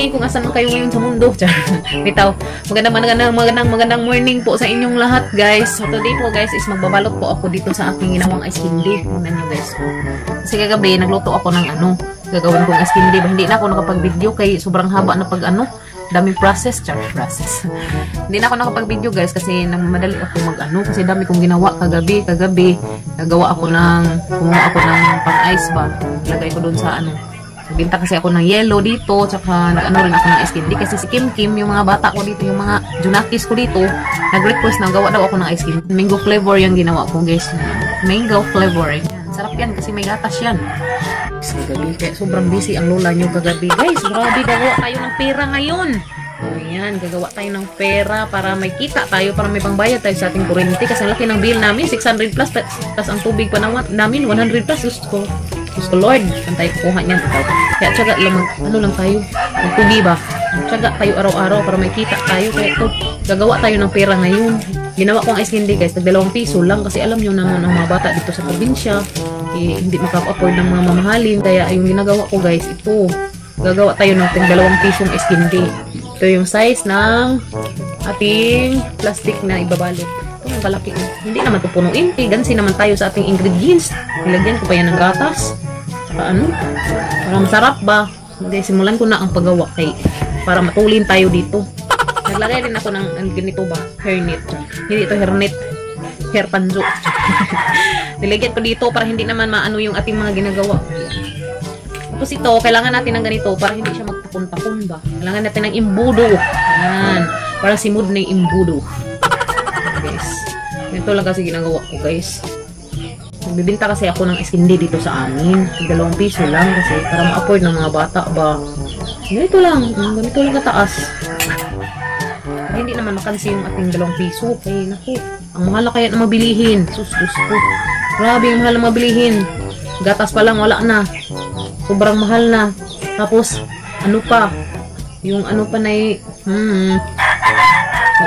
morning kung asan man kayo ngayon sa mundo. Bitaw, magandang morning po sa inyong lahat, guys. So today po, guys, is magbabalot po ako dito sa aking ginawang ice candy. Tingnan niyo, guys. Kasi kagabi nagluto ako ng gagawin kong ice candy. Hindi na ako nakapag-video kay sobrang haba na daming process. Hindi na ako nakapag-video, guys, kasi madali ako kasi dami kong ginawa kagabi. Gumawa ako ng pang-ice ba. Lagay ko doon sa Nagbinta kasi ako ng yellow dito, tsaka rin ako ng ice candy kasi si Kim, yung mga bata ko dito, yung mga junakis ko dito, nag-request na gawa daw ako ng ice candy. Mango flavor yung ginawa ko, guys. Mango flavor. Yan. Sarap yan kasi may gatas yan. Kagabi, kaya sobrang busy ang lola nyo kagabi. Guys, grabe, gagawa tayo ng pera ngayon. Ayan, gagawa tayo ng pera para may kita tayo, para may pangbayad tayo sa ating kuryente. Kasi ang laki ng bill namin, 600 plus, tas ang tubig pa namin, 100 plus. Gusto Lord, ang tayo kukuha niyan. Kaya tsaga lang, lang tayo, magtubi ba? Tsaga tayo araw-araw para may kita tayo. Kaya ito, gagawa tayo ng pera ngayon. Ginawa kong ice candy, guys, tag 2 piso lang kasi alam nyo naman ang mga bata dito sa probinsya, hindi makaka-afford ng mga mamahalin. Kaya yung ginagawa ko, guys, ito, gagawa tayo ng 2 pisong ice candy. Ito yung size ng ating plastic na ibabalot. Ito ang kalaki. Hindi naman ito punuin. Gansi naman tayo sa ating ingredients. Nilagyan ko pa yan ng gatas. Saka para masarap ba? Hindi, simulan ko na ang paggawa para matulin tayo dito. Naglagay rin ako ng ganito ba? Hairnet. Hindi ito hairnet. Hair panzo. Nilagyan ko dito para hindi naman maano yung ating mga ginagawa. Tapos ito, kailangan natin ng ganito para hindi siya magtakon-takon ba? Kailangan natin ng imbudo. Ayan. Para simud na yung imbudo. Guys. Ito lang kasi ginagawa ko, guys. Nagbibinta kasi ako ng ice candy dito sa amin. 2 piso lang kasi para ma-afford ng mga bata ba. Ganito lang. Ganito lang kataas. Hindi naman makansi yung ating 2 piso. Kaya naku, ang mahal na kaya na mabilihin. Sus ko. Grabe yung mahal na mabilihin. Gatas pa lang wala na. Sobrang mahal na. Tapos, yung pa na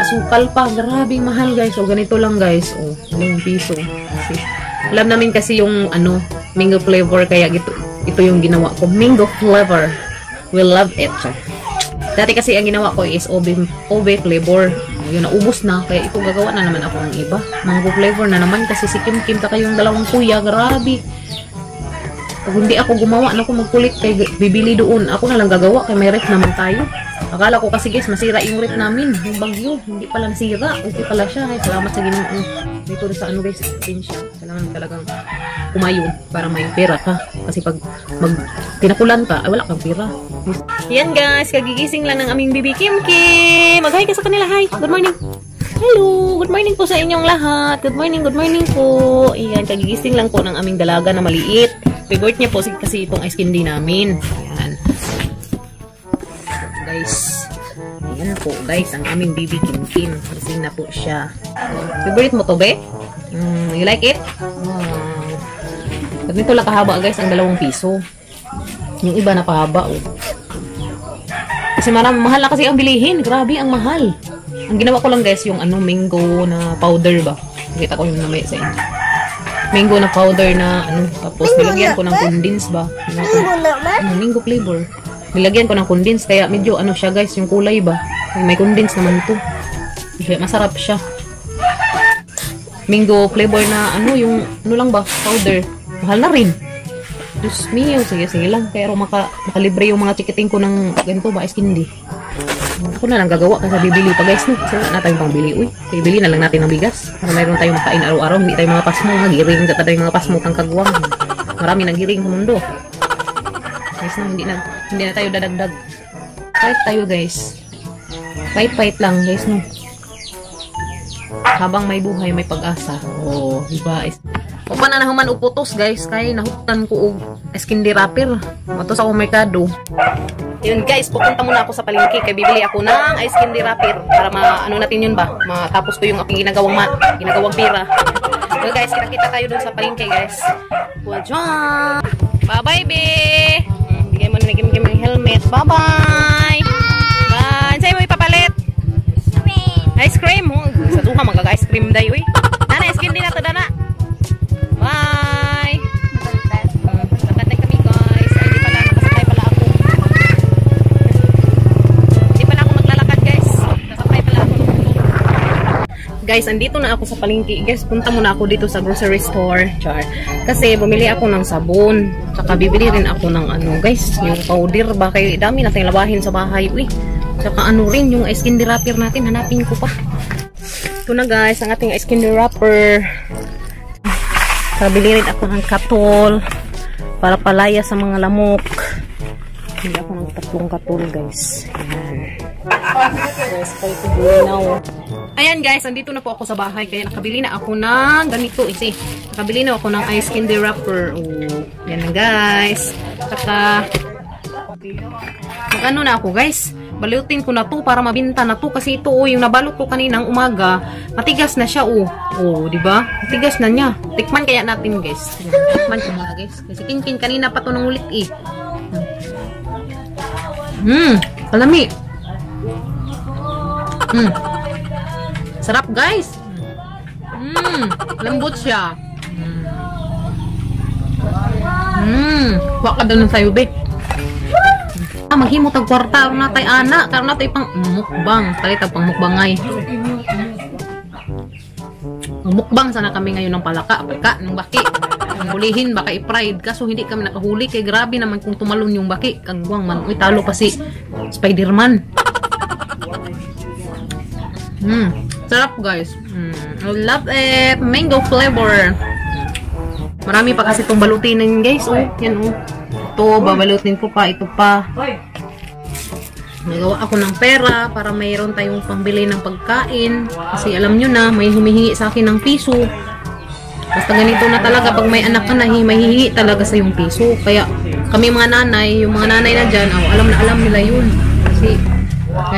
sukal pa. Grabe mahal, guys. So, ganito lang, guys. 2 piso. Kasi, alam namin kasi yung mango flavor. Kaya ito yung ginawa ko. Mango flavor. We love it. So, dati kasi ang ginawa ko is ube flavor. Yun, naubos na. Kaya ito gagawa na naman ako ng iba. Mango flavor na naman kasi si Kim taka yung 2 kuya. Grabe. Pag hindi ako gumawa, magkulit kay bibili doon. Ako na lang gagawa kay may ref naman tayo. Akala ko kasi, guys, masira yung ref namin. Yung bagyo, hindi pala nasira. Okay pala siya. Ay, salamat sa Ginoo. Dito rin sa guys, siya. Kailangan talagang kumayon para may pera ka. Kasi pag tinakulan ka, ay wala kang pera. Yan, guys, kagigising lang ng aming bibi Kim. Mag-hi ka sa kanila. Hi, good morning. Hello, good morning po sa inyong lahat. Good morning po. Ayan, kagigising lang po ng aming dalaga na maliit. Favorite niya po kasi itong ice candy namin. Ayan. Guys. Ayan po, guys. Ang aming baby Kim. Kasing na po siya. Favorite mo to, be? You like it? Ganito lang kahaba, guys. Ang 2 piso. Yung iba na pahaba, Kasi mahal na kasi ang bilihin. Grabe, ang mahal. Ang ginawa ko lang, guys, yung mango na powder ba? Nakita ko yung namay sa inyo. Mango na powder na tapos nilagyan ko ng condense ba? Mango flavor. Nilagyan ko ng condense kaya medyo siya, guys, yung kulay ba? May condense naman ito. Kaya masarap siya. Mango flavor na yung lang ba? Powder. Mahal na rin. Diyos mio, sige lang. Kaya makalibre yung mga chikiting ko ng ganito ba, ice candy. Ako na lang gagawa kasi bibili pa, guys, no? Kasi wala na tayong pangbili. Bibili na lang natin ng bigas para mayroon tayong makain araw-araw. Hindi tayo mga pasmo, giring. Hindi tayo mga pasmo kang kagwang. Marami nang giring sa mundo. Guys, no? Hindi na tayo dadagdag. Fight tayo, guys. Fight lang, guys, no? Habang may buhay, may pag-asa. Diba? O pa na nahuman uputos, guys. Kaya nahutan ko ice candy wrapper. Mato sa merkado. Yun, guys, pupunta muna ako sa palengke kaya bibili ako ng ice candy wrapper para natin yun ba? Matapos ko yung aking ginagawang pira. So, guys, kita tayo dun sa palengke, guys. Wajah! Bye-bye, be! Bigay mo na ng helmet. Bye-bye! Bye! Sa'yo mo ipapalit? Ice cream! Sa tuha, mag-ice cream day, uy. Dana, ice candy na to, Dana. Bye! Nakatay kami, guys. Ay, di pala, nakasakay pala ako. Guys, andito na ako sa palengke. Guys, punta muna ako dito sa grocery store. Char. Kasi bumili ako ng sabon. Saka bibili rin ako ng ano, guys, yung powder ba. Kaya dami natin labahin sa bahay. Uy. Saka ano rin, yung ice candy wrapper natin. Hanapin ko pa. Ito na guys, ang ating ice candy wrapper. Saka bili rin ako ng katol. Para palaya sa mga lamok. Bili ako ng tatlong katol guys. Ayan. Guys, ayan guys, andito na po ako sa bahay. Kaya nakabili na ako ng ganito. Nakabili na ako ng ice candy wrapper. Oh, yan na guys. Saka mag-ano na ako guys, balutin ko na to para mabinta na to. Kasi ito yung nabalot ko kaninang umaga, matigas na siya. Diba? Matigas na niya. Tikman kaya natin guys. Tikman ko muna guys. Kasi kin kanina pa to nang ulit kalami. Sarap guys. Lambot siya. Waka daw ng sayo be. Maghimo tag kwarta na tay ana, karon natay pang mukbang, talitag pang mukbangay. Mukbang sana kami ngayon ng palaka, ng baki. Ang hulihin baka i-fried, kaso hindi kami nakahuli kay grabe naman kung tumalon yung baki. Kagwang man, uy talo pa si Spider-Man. Sarap guys. I love it. Mango flavor. Marami pa kasi itong balutinin guys. Yan ito, babalutin ko pa. Ito pa. Nagawa ako ng pera para mayroon tayong pambili ng pagkain. Kasi alam nyo na, may humihingi sa akin ng piso. Basta ganito na talaga, pag may anak ka na, may hihingi talaga sa yung piso. Kaya kami mga nanay, yung mga nanay na dyan, alam nila yun. Kasi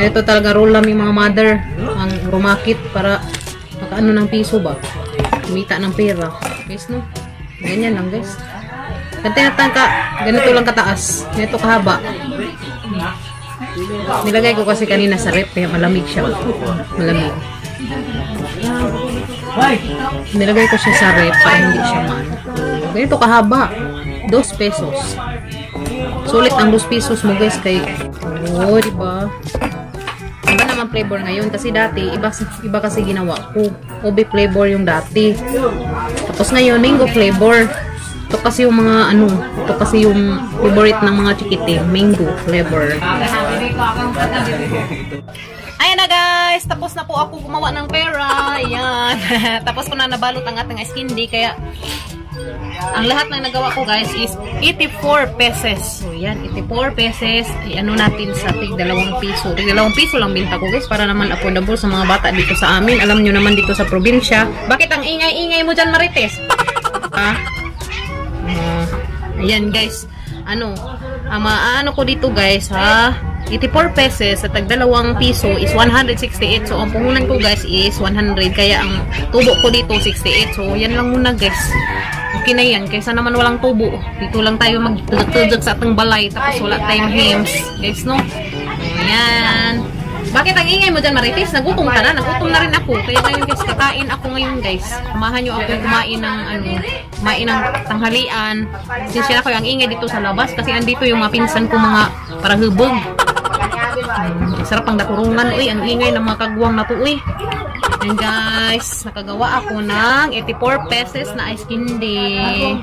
ito talaga role namin mga mother, ang rumakit para makaano ng piso ba. Kumita ng pera. Guys, no? Ganyan lang guys. Ganito lang kataas. Ganito kahaba. Nilagay ko kasi kanina sa rep, kaya malamig siya. Malamig. Nilagay ko siya sa rep para hindi siya ganito kahaba. 2 pesos. Sulit ang 2 pesos mo guys kay diba? Iba naman flavor ngayon kasi dati iba kasi ginawa ko. Ube flavor yung dati. Tapos ngayon mango flavor. Ito kasi yung mga ito kasi yung favorite ng mga chikiting, mango flavor. Ayan na guys, tapos na po ako gumawa ng pera. Ayan. Tapos ko na nabalot ang ating ice candy, kaya ang lahat ng nagawa ko guys is 84 pesos. So yan, 84 pesos. Ano natin sa tig 2 piso. Tig 2 piso lang binta ko guys para naman affordable sa mga bata dito sa amin. Alam nyo naman dito sa probinsya. Bakit ang ingay-ingay mo dyan, Marites? Ayan guys, ano ko dito guys 84 pesos sa tag 2 piso is 168. So ang puhunan ko guys is 100, kaya ang tubo ko dito 68. So yan lang muna guys. Okay na yan, kaysa naman walang tubo. Dito lang tayo magtutujag sa atang balay tapos wala tayong hems guys, no? Ayan. Bakit ang ingay mo dyan, Marites? Nagutom ka na? Nagutom na rin ako. Kaya ngayon guys, kakain ako ngayon guys. Samahan nyo ako kumain ng tanghalian. Sinsya ako yung ingay dito sa labas kasi andito yung mga pinsan ko mga para hubog. Sarap ang dakurungan. Uy, ang ingay ng mga kagwang na to. Uy. And guys, nakagawa ako ng 84 pesos na ice candy.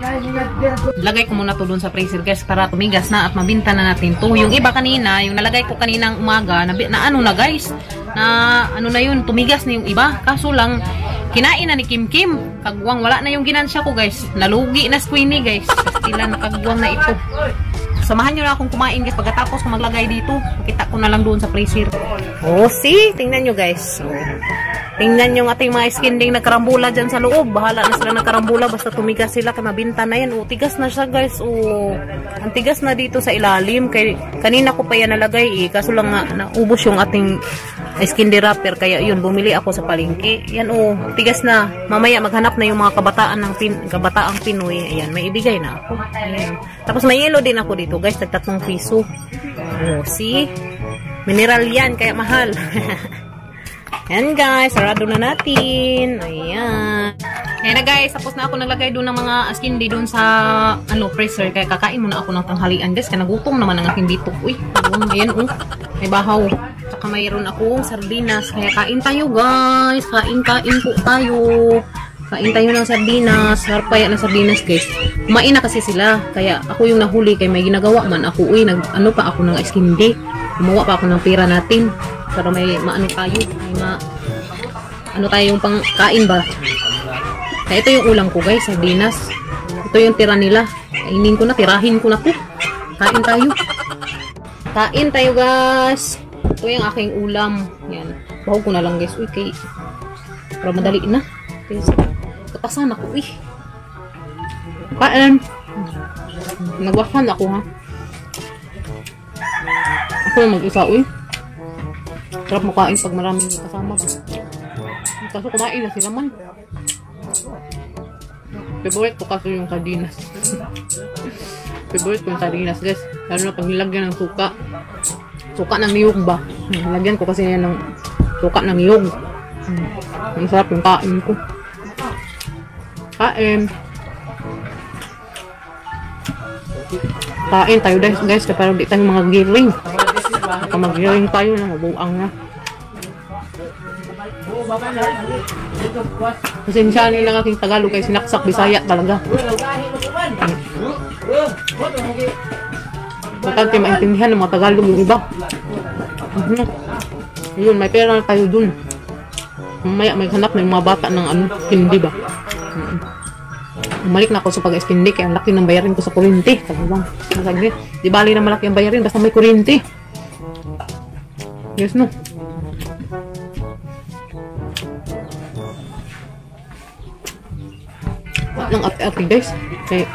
Lagay ko muna to dun sa freezer guys para tumigas na at mabinta na natin to. Yung iba kanina, yung nalagay ko kaninang umaga, na ano na guys, na ano na yun, tumigas na yung iba. Kaso lang, kinain na ni Kim Kim. Kagwang, wala na yung ginansya ko guys. Nalugi na squeenie guys. Sila nakagwang na ito. Samahan nyo na akong kumain guys. Pagkatapos ko maglagay dito, makita ko na lang doon sa freezer. See? Tingnan nyo guys. Tingnan yung ating mga iskinding nagkarambula dyan sa loob. Bahala na sila nagkarambula. Basta tumigas sila. Kaya mabinta na yan. Tigas na siya guys. Ang tigas na dito sa ilalim. Kanina ko pa yan nalagay Kaso lang naubos yung ating iskindi wrapper. Kaya yun, bumili ako sa palengke. Yan tigas na. Mamaya maghanap na yung mga kabataang Pinoy. Ayan, may ibigay na ako. Ayan. Tapos may yellow din ako dito guys. 3 piso. See? Mineral yan. Kaya mahal. Yan guys, sarado na natin. Ayan. Ayan na guys, tapos na ako naglagay doon ng mga askindi doon sa freezer. Kaya kakain muna ako ng tanghalian guys. Kaya nagutom naman ang aking bitok. Uy, ayan may bahaw. Saka saka mayroon akong sardinas. Kaya kain tayo guys. Kain po tayo. Kain tayo ng sardinas. Sarap kaya ng sardinas guys. Kumain na kasi sila. Kaya ako yung nahuli. Kaya may ginagawa man ako. Uy, ano pa ako ng ice candy. Gumawa pa ako ng pera natin. Para may maano tayo. Ano tayong pangkain ba? Kaya ito yung ulam ko guys. Sardinas. Ito yung tira nila. Kainin ko na. Tirahin ko na to. Kain tayo. Kain tayo guys. Ito yung aking ulam. Yan. Bahog ko na lang guys. Uy, kay. Para madali na. Katasan ako eh. Kain. Nagwasan ako ha. Ako na mag-isa eh. Sarap mo kain pag maraming kasama ba. Kaso kumain na sila man. Favorite ko kaso yung sardinas. Favorite ko yung sardinas guys. Lalo na pag nilagyan ng suka. Suka ng niyog ba. Nilagyan ko kasi yan ng suka ng niyog. Masarap yung kain ko. Kain. Kain tayo guys. Kapag di tayo mga giling. Kapag mag-giling tayo na mabuang na. Pasensya nyo lang aking Tagalog kay sinaksak Bisaya talaga. Importante maintindihan ng mga Tagalog yung iba. Yun, may pera tayo dun. Mamaya may hanap na yung mga bata ng hindi ba? Umalik na ako sa pag-estindi kaya ang laki ng bayarin ko sa kuryente. Talagang, di bali na malaki ang bayarin basta may kuryente. Yes, no? Ng ate-ate guys. Kaya,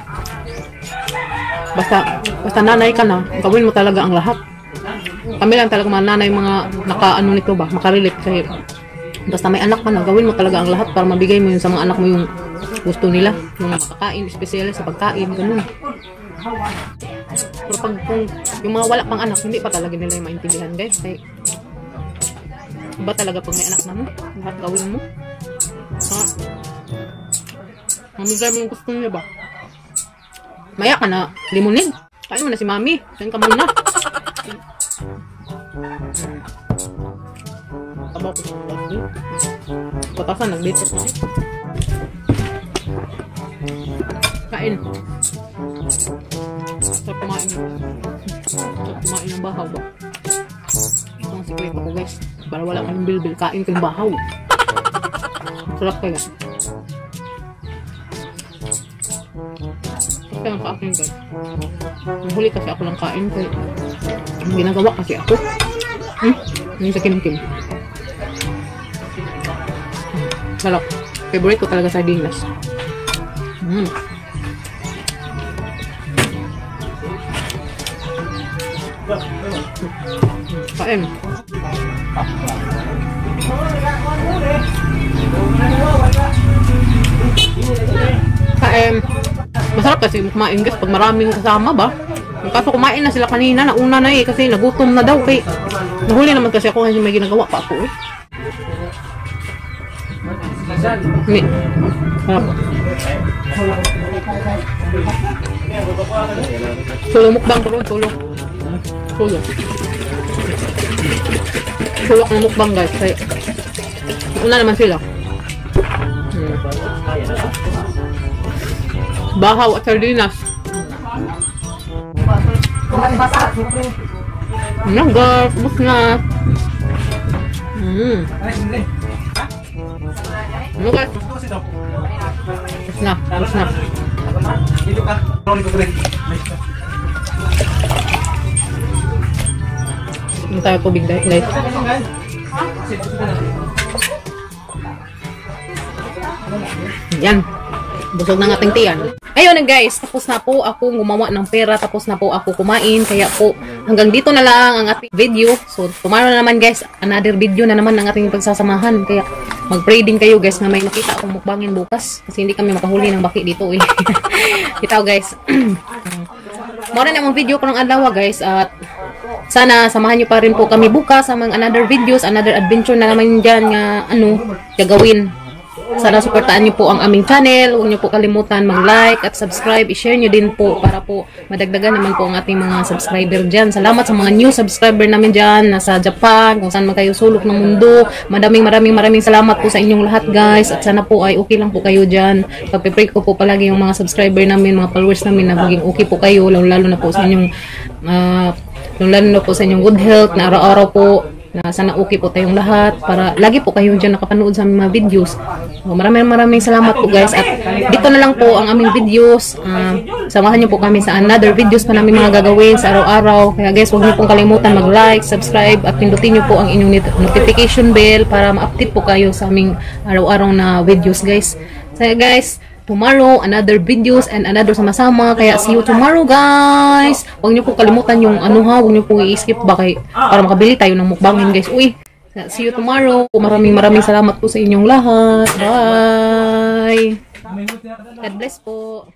basta nanay ka na, gawin mo talaga ang lahat. Kami lang talaga mga nanay, mga naka-ano nito ba, makarelate. Kaya, basta may anak ka na, gawin mo talaga ang lahat para mabigay mo yun sa mga anak mo yung gusto nila. Yung makakain, especially sa pagkain, ganun. Pero pag yung mga wala pang anak, hindi pa talaga nila yung maintindihan guys. Kaya, iba talaga pag may anak na mo, lahat gawin mo. Mamigay mo yung gusto niya ba? Maya ka na, limonid. Kain mo na si mami. Kain ka muna. Tabaw ko sa plastic. Patasan, nag-date na. Kain. Sarap kumain. Sarap kumain ng bahaw ba? Ito ang sikreto ko guys. Para wala kang bilbil, kain kang bahaw. Sarap kaya. Kaya ang kain guys. Nahuli kasi ako ng kain kaya ang ginagawa kasi ako. Yung sa kim-kim. Sarap. Favorite ko talaga sardinas. Kain. Kain. Masarap kasi kumain guys pag maraming kasama ba. Kaso kumain na sila kanina, nauna na eh kasi nagutom na daw kay. Nahuli naman kasi ako kasi may ginagawa pa ako eh. Ni. Sarap. Solo mukbang ko ron, solo. Solo ang mukbang guys. Kaya una naman sila. Bahaw at sardinas. Ano guys, ubos na. Ano guys? Ubos na. Hindi tayo tubig guys. Yan. Busog ng ating tiyan. Ayun na guys, tapos na po ako gumawa ng pera, tapos na po ako kumain, kaya po hanggang dito na lang ang ating video. So tomorrow na naman guys, another video na naman ng ating pagsasamahan, kaya mag-pray din kayo guys na may makita akong mukbangin bukas, kasi hindi kami makahuli ng baki dito eh. Ito guys. Mora na ang video ko ng adlaw guys, at sana samahan nyo pa rin po kami bukas sa mga another videos, another adventure na naman dyan nga gagawin. Sana suportahan niyo po ang aming channel. Huwag niyo po kalimutan mag-like at subscribe. I-share niyo din po para po madagdagan naman po ang ating mga subscriber dyan. Salamat sa mga new subscriber namin dyan. Nasa Japan, kung saan man kayo sulok ng mundo. Maraming salamat po sa inyong lahat guys. At sana po ay okay lang po kayo dyan. Pagpipray ko po palagi yung mga subscriber namin, mga followers namin na maging okay po kayo. Lalo na po sa inyong good health na araw-araw po. Na sana okay po tayong lahat para lagi po kayong dyan nakapanood sa mga videos. So, maraming salamat po guys at dito na lang po ang aming videos. Samahan niyo po kami sa another videos pa namin mga gagawin sa araw-araw. Kaya guys, huwag niyo pong kalimutan mag-like, subscribe at pindutin niyo po ang inyong notification bell para ma-update po kayo sa aming araw-araw na videos guys. So guys, tomorrow, another videos and another sama-sama. Kaya see you tomorrow, guys. Huwag niyo po kalimutan yung huwag niyo po i-skip para makabili tayo ng mukbangin, guys. Uy, see you tomorrow. Maraming salamat po sa inyong lahat. Bye. God bless po.